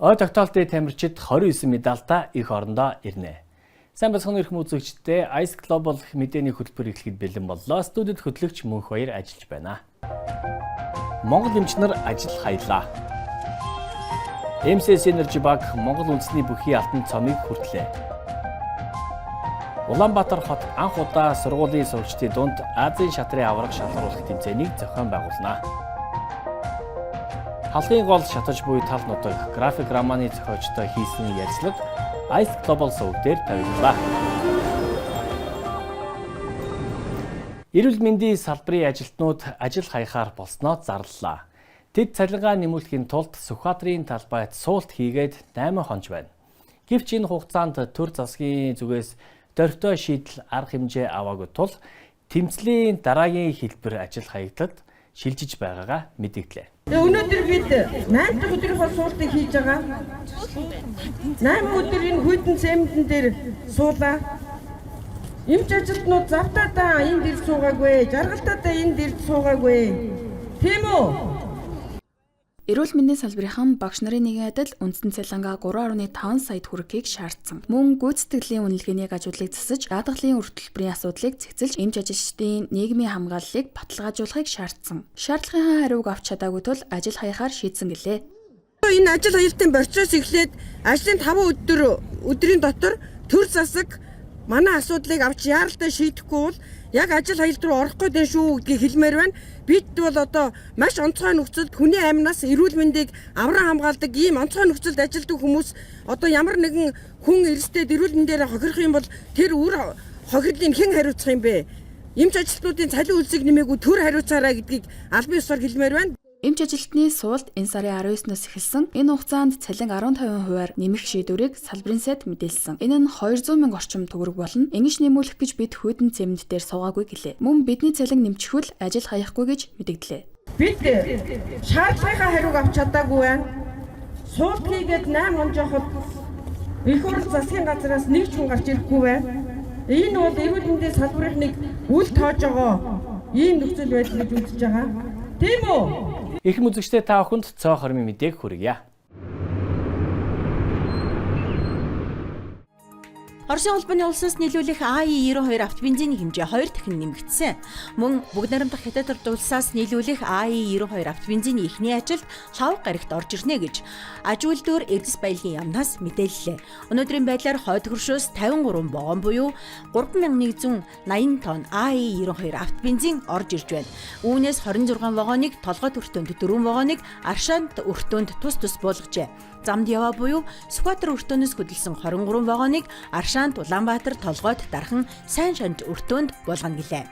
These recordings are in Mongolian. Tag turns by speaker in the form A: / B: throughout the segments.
A: Ой тогтоолтын тамирчид 29 медальтай эх орондоо ирнэ. Сайн байцгаана уу эрхэм үзэгчдээ Ice Global мэдээний хөтөлбөр эхлэхэд бэлэн боллоо. Студид хөтлөгч Мөнх Баяр ажиллаж байна. Монгол эмч нар ажил хаялаа. MCS Energy баг Монгол үндэсний бүхий алтан цомыг хүртлээ. Улаанбаатар хот анх удаа сургуулийн сурагчдын дунд Азийн шатрын аварга шалгаруулах тэмцээнийг зохион байгуулна. Халахын гол шатаж буй тал нутаг график романы зохиолчтой хийсэн ярилцлага Ice Global суваг дээр тавигдлаа. Эрүүл мэндийн салбарын ажилтнууд ажил хаяхаар болсноо зарлалаа. Тэд цалингаа нэмүүлэхийн тулд Сүхбаатарын талбайд суулт хийгээд 8 хонож байна. Гэвч энэ хугацаанд төр засгийн зүгээс дорвитой шийдэл арга хэмжээ аваагүй тул тэмцлийн дараагийн хэлбэр ажил хаягдлад шилжиж байгаагаа мэдэгдлээ.
B: Тэгээ өнөөдөр бид 8 дахь өдрийнхөө суултыг хийж байгаа. 8 өдөр энэ хүйтэн цементэн дээр суулаа. Эмч ажилтнууд завтаадаа энд ирж суугаагүй, жаргалтаадаа энд ирж суугаагүй. Тийм үү?
C: Эрүүл мэндийн салбарынхан багш нарын нэгэн адил үндсэн цалингаа 3.5 сая төгрөгийг шаардсан. Мөн гүйцэтгэлийн үнэлгээний гажуудлыг засаж, даатгалын үр төлбөрийн асуудлыг цэгцэлж, эмч ажилчдын нийгмийн хамгааллыг баталгаажуулахыг шаардсан. Шаардлагынхаа хариуг авч чадаагүй тул ажил хаяхаар шийдсэн гэлээ.
B: Энэ ажил хаялтын процесс эхлээд ажлын 5 өдрийн дотор төр засаг манай асуудлыг авч яаралтай шийдэхгүй бол яг ажил хаялт руу орох гээд байна шүү гэдгийг хэлмээр байна. Бид бол одоо маш онцгой нөхцөлд хүний амнаас эрүүл мэндийг авран хамгаалдаг ийм онцгой нөхцөлд ажилладаг хүмүүс одоо ямар нэгэн хүн эрсдээд эрүүл мэндээр хохирох юм бол тэр үр хохирлыг хэн хариуцах юм бэ? Эмч ажилтнуудын цалин үлсийг нэмээгүй төр хариуцаарай гэдгийг албан ёсоор хэлмээр байна.
C: Эмч ажилтны суулт энэ сарын 19-нөөс эхэлсэн. Энэ хугацаанд цалин 15%-аар нэмэх шийдвэрийг салбарын сайд мэдээлсэн. Энэ нь 200 мянга орчим төгрөг болно. Ингэж нэмүүлэх гэж бид хүйтэн цемент дээр суугаагүй гэлээ. Мөн бидний цалин нэмчихвэл ажил хаяхгүй гэж мэдэгдлээ.
B: Бид шаардлагынхаа хариуг авч чадаагүй байна. Суулт хийгээд 8 хоног их хурл засгийн газраас нэг ч хүн гарч ирэхгүй байна. Энэ бол эрүүл мэндийн салбарын нэг үл тоож байгаа ийм нөхцөл байдал гэж үзэж байгаа. Тийм үү?
A: Эрхэм үзэгчдээ та бүхэнд цоо хормын мэдээг хүргье.
D: Оросын холбооны улсаас нийлүүлэх АИ-92 автобензиний хэмжээ 2 дахин нэмэгдсэн. Мөн бүгд найрамдах Хятад улсаас нийлүүлэх АИ-92 автобензиний эхний ажилд лав гарагт орж ирнэ гэж аж үйлдвэр Эрдэс баялагын яамнаас мэдээллээ. Өнөөдрийн байдлаар хойд хөршөөс 53 вагон буюу 3180 тонн АИ-92 автобензин орж ирж байна. Үүнээс 26 вагоныг толгойд өртөөнд, 4 вагоныг Аршаанд өртөөнд тус тус буулгажээ. Замд яваа буюу Сүхбаатар өртөөнөөс хөдөлсөн 23 вагоныг Аршаанд, Улаанбаатар, Толгойд, Дархан, Сайн шанж өртөөнд буулгана гэлээ.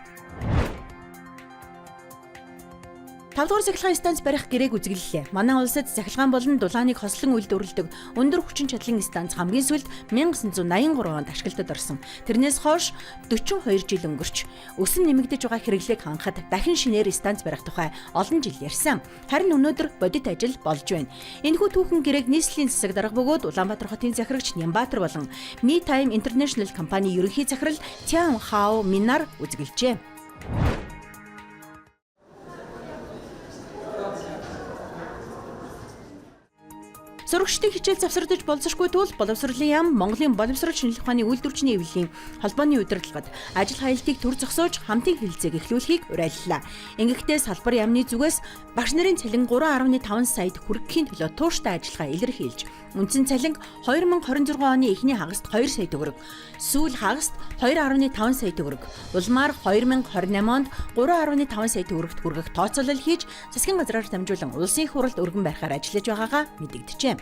D: 5 дугаар цахилгаан станц барих гэрээг үзэглэлээ. Манай улсад цахилгаан болон дулааныг хослон үйлдвэрлэдэг өндөр хүчин чадлын станц хамгийн сүүлд 1983 онд ашиглалтад орсон. Тэрнээс хойш 42 жил өнгөрч өсөн нэмэгдэж байгаа хэрэглээг хангахад дахин шинээр станц барих тухай олон жил ярьсан. Харин өнөөдөр бодит ажил болж байна. Энэхүү түүхэн гэрээг нийслэлийн засаг дарга бөгөөд Улаанбаатар хотын захирагч Нямбатар болон Me Time International компани ерөнхий захирал Тян Хао Минар үзэглэжээ. Сурагчдын хичээл завсардаж боловсргүй тул боловсролын яам Монголын боловсрол шинжлэх ухааны үйлдвэрчний эвлэлийн холбооны удирдлагад ажил хаялтыг төр зогсоож хамтын хэлэлцээг эхлүүлэхийг уриаллаа. Ингэхдээ салбар яамны зүгээс багш нарын цалин 3.5 саяд хүрэхийн төлөө тууштай ажиллагаа илэрхийлж, үндсэн цалин 2026 оны эхний хагаст 2 сая төгрөг, сүүл хагаст 2.5 сая төгрөг, улмаар 2028 онд 3.5 сая төгрөгт хүргэх тооцоолол хийж засгийн газраар дамжуулан улсын их хурлд өргөн барихаар ажиллаж байгаагаа мэдэгджээ.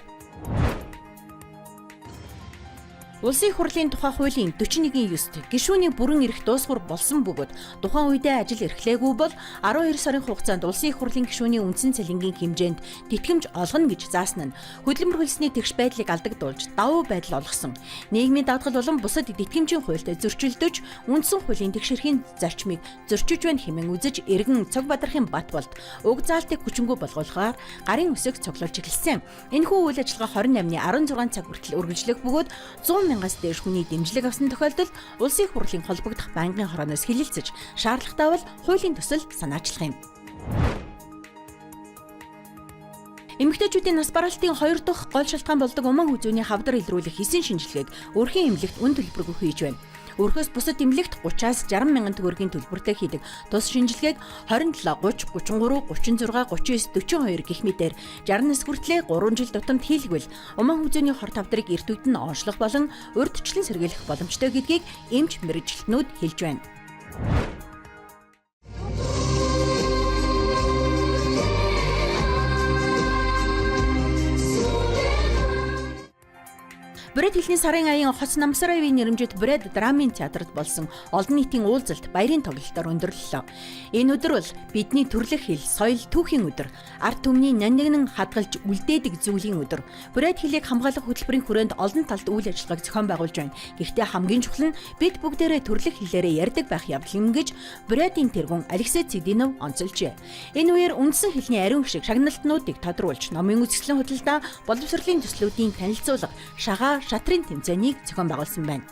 D: Улсын их хурлын тухай хуулийн 41-9-т гишүүний бүрэн эрх дуусгар болсон бөгөөд тухайн үедээ ажил эрхлээгүй бол 12 сарын хугацаанд улсын их хурлын гишүүний үндсэн цалингийн хэмжээнд тэтгэмж олгоно гэж заасан нь хөдөлмөр хөлсний тэгш байдлыг алдагдуулж давуу байдал олгосон. Нийгмийн даатгал болон бусад тэтгэмжийн хуульд зөрчилдөж үндсэн хуулийн тэгш эрхийн зарчмыг зөрчиж байна хэмээн үзэж эргэн цог бадрахын бат болд уг заалтыг хүчингү болгуулахаар гарын үсэг цуглуулж эхэлсэн. Энэхүү үйл ажиллагаа 28-ны 16 цаг хүртэл үргэлжлэх бөгөөд 100 мянгаас дээш хүний дэмжлэг авсан тохиолдолд улсын их хурлын холбогдох байнгын хорооноос хэлэлцэж шаардлагатай бол хуулийн төсөл санаачлах юм. Эмэгтэйчүүдийн нас баралтын хоёр дахь гол шалтгаан болдог уман хүзүүний хавдар илрүүлэх эсэн шинжилгээг өрхийн эмнэлэгт үн төлбөргүй хийж байна. Өрхөөс бусад эмнэлэгт 30-аас 60 мянган төгрөгийн төлбөртэй хийдэг тус шинжилгээг 27, 30, 33, 36, 39, 42 гэх мэтээр 60 нас хүртлээр 3 жил тутамд хийлгвэл уман хүзүүний хор тавдрыг эрт үед нь онцлох болон урьдчилан сэргийлэх боломжтой гэдгийг эмч мэргэжилтнүүд хэлж байна. Бүрээд хэлний сарын аян Хоц Намсараевын нэрмжит Бүрээд драмын театрт болсон олон нийтийн уулзалт баярын тоглолтоор өндөрлөлөө. Энэ өдөр бол бидний төрлөх хэл, соёл, түүхийн өдөр. Ард түмний нандинан хадгалж үлдээдэг зүйлийн өдөр. Бүрээд хэлийг хамгаалах хөтөлбөрийн хүрээнд олон талд үйл ажиллагааг зохион байгуулж байна. Гэхдээ хамгийн чухал нь бид бүгдээрээ төрлөх хэлээрээ ярьдаг байх явдал юм гэж Бүрээдийн тэргүүн Алексей Цидинов онцолжээ. Энэ үеэр үндсэн хэлний ариун шиг шагналтнуудыг тодруулж, номын үзэсгэлэн худалдаа, боловсролын төслүүдийн танилцуулга, шагаа, шатрын тэмцээнийг зохион байгуулсан байна.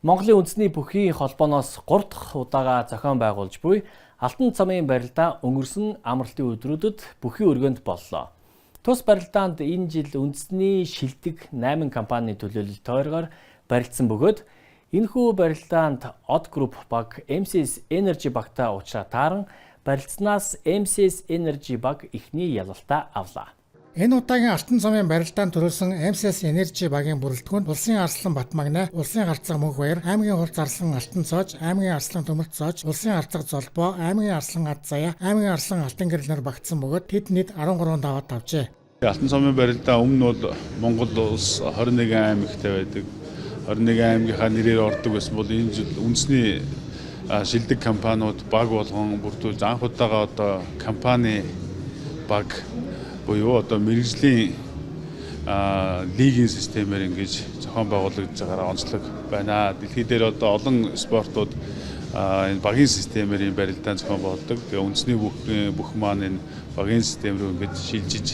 A: Монголын үндэсний бүхий холбооноос 3 дахь удаага зохион байгуулж буй Алтан цомын барилдаа өнгөрсөн амралтын өдрүүдэд бүхий өргөнд боллоо. Тус барилдаанд энэ жил үндэсний шилдэг 8 компанийн төлөөлөл тойргоор барилцсан бөгөөд энэхүү барилдаанд Од Group баг MCS Energy багтай уулзраа тааран барилцсанаас MCS Energy баг эхний ялалтаа авлаа.
E: Энэ удаагийн Алтан замын барилдаанд төрүүлсэн MCS Energy багийн бүрэлдэхүүн Улсын Арслан Батмагнай, Улсын Гарцаг Мөнхбаяр, аймгийн Хурц Арслан Алтан Цоож, аймгийн Арслан Төмөрт Цоож, Улсын Арцаг Золбоо, аймгийн Арслан Ад Заяа, аймгийн Арслан Алтан Гэрэл нар багтсан бөгөөд тэд нийт 13 даваад авчээ.
F: Алтан замын барилдаа өмнө нь бол Монгол улс 21 аймагтай байдаг. 21 аймгийнхаа нэрээр ордог байсан бол энэ жил үндэсний шилдэг компаниуд баг болгон бүрдүүлж анх удаага одоо компани баг буюу одоо мэргэжлийн лигийн системээр ингэж зохион байгуулагдж байгаараа онцлог байна. Дэлхий дээр одоо олон спортууд энэ багийн системээр энэ барилдаан зохион байгуулдаг. Тэгээ үндэсний бүх маань энэ багийн систем рүү ингэж шилжиж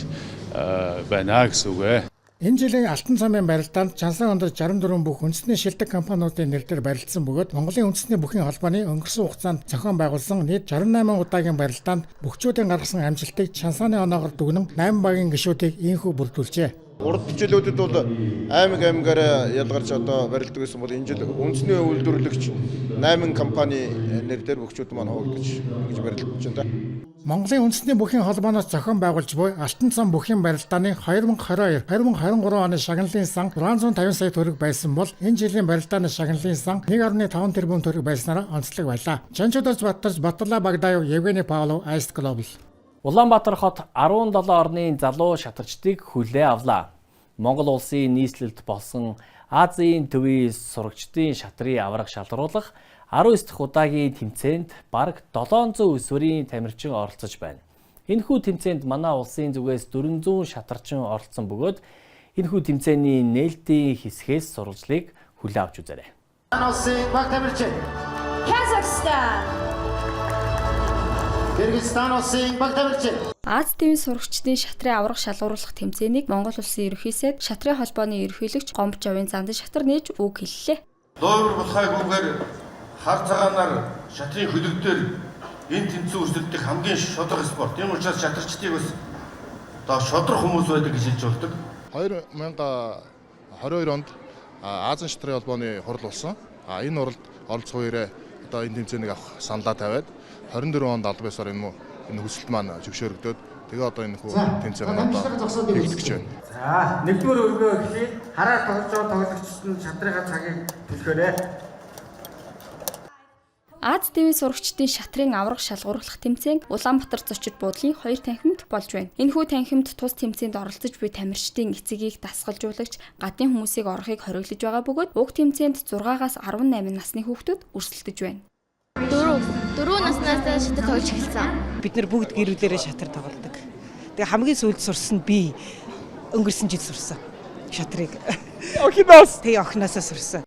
F: байна гэсэн үг ээ.
E: Энэ жилийн Алтан замын барилдаанд Чансаа өндөр 64 бүх үндэсний шилдэг компаниудын нэр дээр барилдсан бөгөөд Монголын үндэсний бүхийн холбооны өнгөрсөн хугацаанд зохион байгуулсан нийт 68 удаагийн барилдаанд бөхчүүдийн гаргасан амжилтыг Чансааны оноогоор дүгнэн 8 багийн гишүүдийг ийнхүү бүрдүүлжээ.
G: Урд жилүүдэд бол аймаг аймгаараа ялгарч одоо барилдаг гэсэн бол энэ жил үндэсний үйлдвэрлэгч 8 компани нэр дээр бөхчүүд маань хуваагдаж ингэж барилдаж байна.
E: Монголын үндэсний бүхийн холбооноос зохион байгуулж буй Алтан цам бүхийн барилдааны 2022, 2023 оны шагналын сан 650 сая төгрөг байсан бол энэ жилийн барилдааны шагналын сан 1.5 тэрбум төгрөг байснараа онцлог байлаа. Чанчудаас Баттарч Батлаа Багдаев, Евгений Павлов, Ice Global.
A: Улаанбаатар хот 17 орны залуу шатарчдыг хүлээн авлаа. Монгол улсын нийслэлд болсон Азийн төвийн сурагчдын шатрын аварга шалруулах 19 дахь удаагийн тэмцээнд бараг 700 өсвөрийн тамирчин оролцож байна. Энэхүү тэмцээнд манай улсын зүгээс 400 шатарчин оролцсон бөгөөд энэхүү тэмцээний нээлтийн хэсгээс сурвалжлыг хүлээн авч үзээрэй.
H: Улсын баг тамирчин
I: Казахстан,
H: Кыргызстан улсын баг тамирчин
J: Аз тивийн сурагчдын шатрын аварга шалгаруулах тэмцээнийг Монгол улсын ерөнхий сайд шатрын холбооны ерөнхийлөгч Гомбожовын Зандан шатар нээж үг хэллээ.
G: Дуур булхайгүйгээр хар цагаанаар шатрын хөлөг дээр энэ тэмцээн өрсөлдөх хамгийн шударга спорт. Тийм учраас шатарчдыг бас одоо шударга хүмүүс байдаг гэж хэлж болдог.
K: 2022 онд Азийн шатрын холбооны хурал болсон. Энэ хуралд оролцох үеэрээ одоо энэ тэмцээнийг авах саналаа тавиад 24 онд аль биесээр энэ хүсэлт маань зөвшөөрөгдөөд тэгээ одоо энэ хүү тэмцээн маань одоо хийгдэх гэж байна.
H: За, нэгдүгээр өргөө эхлэе. Хараар тоглож байгаа тоглогчид нь шатрынхаа цагийг төлөхөөрэй.
J: Аз тивийн сурагчдын шатрын аварга шалгаруулах тэмцээн Улаанбаатар зочид буудлын 2 танхимд болж байна. Энэхүү танхимд тус тэмцээнд оролцож буй тамирчдын эцэгийг дасгалжуулагч гадны хүмүүсийг орохыг хориглож байгаа бөгөөд уг тэмцээнд 6-аас 18 насны хүүхдүүд өрсөлдөж байна.
I: 4 наснаас шатар тоглож эхэлсэн.
L: Бид нар бүгд гэр бүлээрээ шатар тоглодог. Тэгээ хамгийн сүүлд сурсан нь би өнгөрсөн жил сурсан шатрыг.
H: Охиноос.
L: Тэгээ охиноосоо сурсан.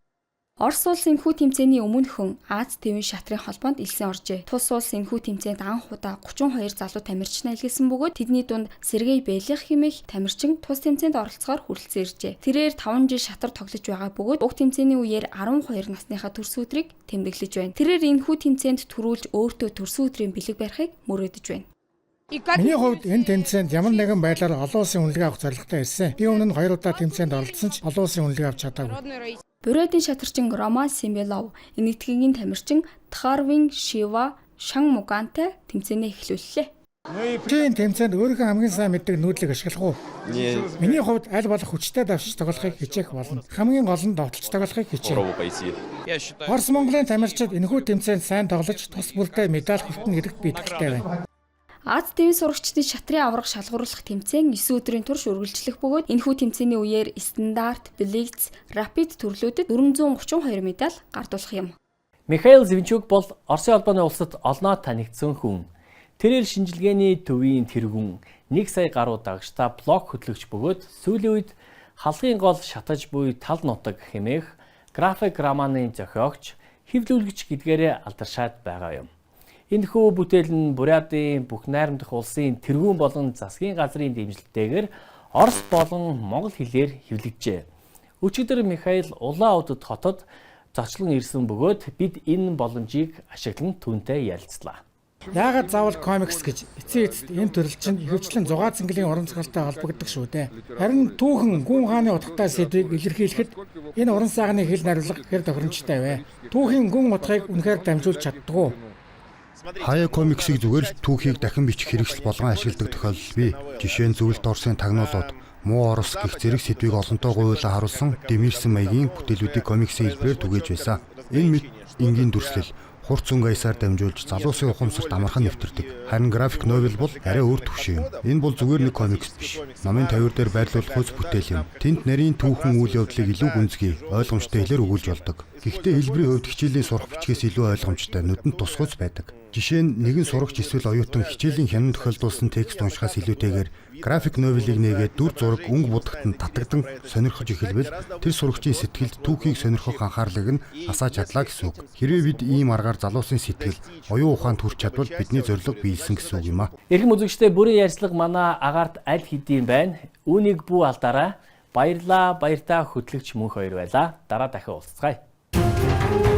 J: Орос улс энэхүү тэмцээний өмнөхөн Аз тивийн шатрын холбоонд элсэн оржээ. Тус улс энэхүү тэмцээнд анх удаа 32 залуу тамирчнаа илгээсэн бөгөөд тэдний дунд Сергей Белих хэмээх тамирчин тус тэмцээнд оролцохоор хүрэлцэн иржээ. Тэрээр 5 жил шатар тоглож байгаа бөгөөд уг тэмцээний үеэр 12 насныхаа төрсөн өдрийг тэмдэглэж байна. Тэрээр энэхүү тэмцээнд түрүүлж өөртөө төрсөн өдрийн бэлэг барихыг мөрөөдөж байна.
E: Миний хувьд энэ тэмцээнд ямар нэгэн байдлаар олон улсын үнэлгээ авах зорилготой ирсэн. Би өмнө нь 2 удаа тэмцээнд оролцсон ч олон улсын үнэлгээ авч чадаагүй.
J: Бурятын шатарчин Роман Симбелов, Энэтхэгийн тамирчин Тхарвин Шива Шанмугантай тэмцээнээ эхлүүллээ.
E: Чи энэ тэмцээнд өөрийнхөө хамгийн сайн мэддэг нүүдлийг ашиглах уу? Миний хувьд аль болох хүчтэй давшиж тоглохыг хичээх болно. Хамгийн гол нь довтолж тоглохыг хичээнэ. Орос Монголын тамирчид энэхүү тэмцээнд сайн тоглож тус бүрдээ медаль хүртэнэ гэдэгт би итгэлтэй байна.
J: Аз тивийн сурагчдын шатрын аварга шалгаруулах тэмцээн 9 өдрийн турш үргэлжлэх бөгөөд энэхүү тэмцээний үеэр стандарт, блиц, рапид төрлүүдэд 432 медаль гардуулах юм.
A: Михаил Зевенчук бол Оросын холбооны улсад олноо танигдсан хүн. Тэрээр шинжилгээний төвийн тэргүүн 1 сая гаруй дагагчтай блог хөтлөгч бөгөөд сүүлийн үед халгын гол шатаж буй тал нутаг хэмээх график романы зохиогч, хэвлүүлэгч гэдгээрээ алдаршаад байгаа юм. Энэхүү бүтээл нь Бурятын бүх найрамдах улсын тэргүүн болон засгийн газрын дэмжлэгтэйгээр орос болон монгол хэлээр хэвлэгджээ. Өчигдөр Михаил Улаан-Удад хотод зочлон ирсэн бөгөөд бид энэ боломжийг ашиглан түүнтэй ярилцлаа.
E: Яагаад заавал комикс гэж эцсийн эцэст энэ төрөл чинь ихэвчлэн зугаа цэнгэлийн уран зохиолтой холбогддог шүү дээ. Харин түүхэн гүн хааны утгатай сэдвийг илэрхийлэхэд энэ уран сайганы хэл найруулга хэр тохиромжтой вэ? Түүхийн гүн утгыг үнэхээр дамжуулж чаддаг уу?
M: Хаяа комиксыг зүгээр л түүхийг дахин бичих хэрэгсэл болгон ашигладаг тохиолдол бий. Жишээ нь зөвлөлт Оросын тагнуулууд, муу Орос гэх зэрэг сэдвийг олонтоо гуйлаа харуулсан дэмирсэн маягийн бүтээлүүдийг комиксийн хэлбэрээр түгээж байсан. Энэ мэт энгийн дүрслэл хурц өнгө аясаар дамжуулж залуусын ухамсарт амархан нэвтэрдэг. Харин график новел бол арай өөр түвшин юм. Энэ бол зүгээр нэг комикс биш. Номын тавиур дээр байрлуулах үз бүтээл юм. Тэнд нарийн түүхэн үйл явдлыг илүү гүнзгий, ойлгомжтой хэлээр өгүүлж болдог. Гэхдээ хэлбэрийн хувьд хичээлийн сурах бичгээс илүү ойлгомжтой, нүдэнд тусгүйц байдаг. Жишээ нь нэгэн сурагч эсвэл оюутан хичээлийн хянан тохиолдуулсан текст уншихаас илүүтэйгээр график новелыг нээгээд дүр зураг өнгө будагт нь татагдан сонирхож эхэлбэл тэр сурагчийн сэтгэлд түүхийг сонирхох анхаарлыг нь асааж чадлаа гэсэн үг. Хэрвээ бид ийм аргаар залуусын сэтгэл, оюун ухаанд хүрч чадвал бидний зорилго биелсэн гэсэн үг юм а.
A: Эрхэм үзэгчдээ, бүрэн ярьцлага манай агаарт аль хэдийн байна. Үүнийг бүү алдаарай. Баярлаа, баяртай хөтлөгч мөнх хоёр байлаа. Дараа дахин уулзцгаая.